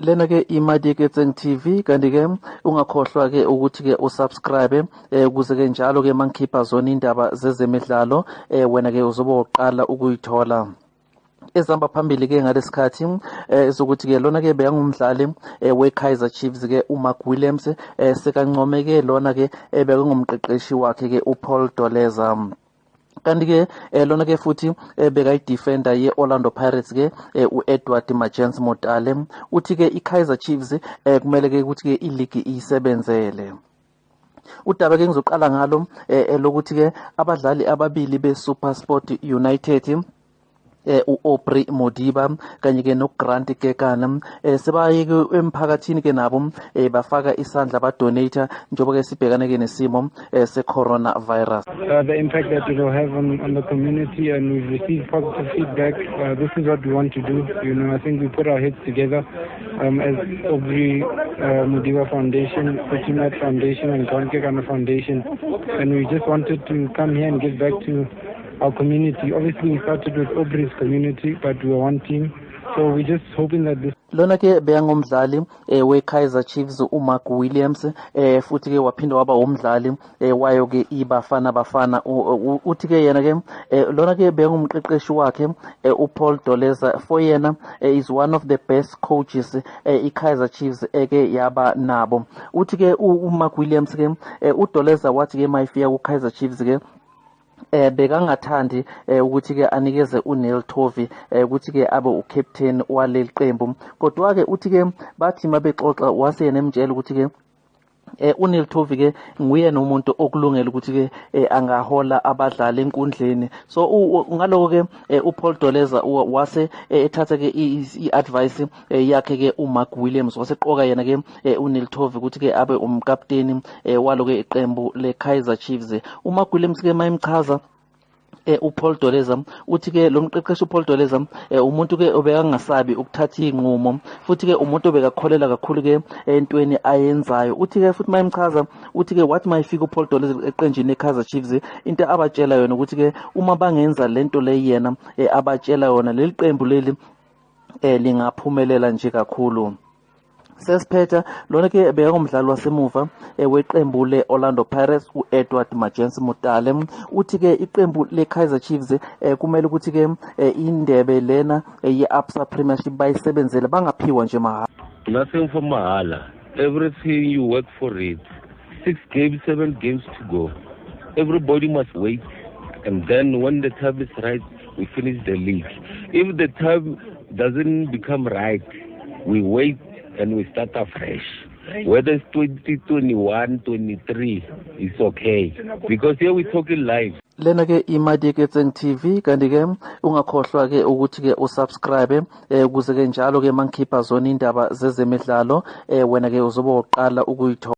Lena ke iMadieketseng TV, kanti ke ungakhohlwa ke ukuthi ke usubscribe ukuze ke njalo ke mangikhipha zona indaba zezemidlalo, wena ke uzobe uqala ukuyithola. Ezihamba phambili ke ngalesikhathi ezokuthi ke lona ke bekangumdlali we-Kaizer Chiefs ke uMark Williams, sekancome ke lona ke bekangumqeqeshi wakhe ke uPaul Doleza. Kanti ke lona ke futhi bekayi-defender ye-Orlando Pirates ke u-Edward Magents Motale uthi ke i-Kaizer Chiefs kumele ke ukuthi ke iligi iyisebenzele. Udaba ke ngizoqala ngalo lokuthi ke abadlali ababili be-SuperSport United, u-Aubrey Modiba kanye ke noGrant Kekana, sebaye ke emphakathini ke nabo bafaka isandla, badonate njengoba ke sibhekane ke nesimo se-coronavirus. The impact that it will have on the community, and we've received positive feedback. This is what we want to do. I think we put our heads together as Aubrey Modiba Foundation, Fatimat Foundation, and Grant Kekana Foundation, and we just wanted to come here and give back to our community. Obviously, we started with Aubrey's community, but we're one team. So we're just hoping that this Lona ke beyangumdlali we-Kaizer Chiefs uMark Williams, futhi ke waphinda waba umdlali wayo ke iBafana Bafana. Uthi ke yena ke lona ke beyangumqeqeshi wakhe uPaul Doleza, for yena is one of the best coaches iKaizer Chiefs eke yaba nabo. Uthi ke uMark Williams ke uDoleza wathi ke mayifika kuKaizer Chiefs ke bekangathandi ukuthi ke anikeze uNeil Tovey ukuthi ke abe ucaptain waleli qembu, kodwa ke uthi ke bathi mabexoxa wase yena emtshela ukuthi ke uNeil Tovey ke nguye nomuntu okulungela ukuthi ke angahola abadlali enkundleni. So ngaloko ke uPaul Doleza wase ethatha ke i-advice yakhe ke uMark Williams, waseqoka yena ke uNeil Tovey ukuthi ke abe umkapteni walo ke iqembu le-Kaizer Chiefs. uMark Williams ke mayimchaza uPaul Doleza, uthi ke lo mqeqeshi uPaul Doleza umuntu ke obekangasabi ukuthatha inqumo, futhi ke umuntu obekakholela kakhulu ke entweni ayenzayo. Uthi ke futhi mayimchaza, uthi ke wathi mayifika uPaul Doleza eqenjini eKaizer Chiefs, into abatshela yona ukuthi ke uma bangenza lento le yena abatshela yona, leli qembu leli lingaphumelela nje kakhulu. Sesiphetha, lona ke bekangumdlali wasemuva weqembu le-Orlando Pirates u-Edward Magents Motale uthi ke iqembu le-Kaizer Chiefs kumele ukuthi ke indebe lena ye-Absa Premiership bayisebenzele, bangaphiwa nje mahhala. Nothing for mahala. Everything you work for it. Six games, seven games to go. Everybody must wait. And then when the time is right, we finish the league. If the time doesn't become right, we wait and we start afresh. Whether it's 2021, 23, it's okay. Because here we're talking life. Lena ke iMadieketseng TV, kanti ke ungakhohlwa ke ukuthi ke usubscribe ukuze ke njalo ke mangikhipha zona indaba zezemidlalo, wena ke uzobe uqala ukuyithola.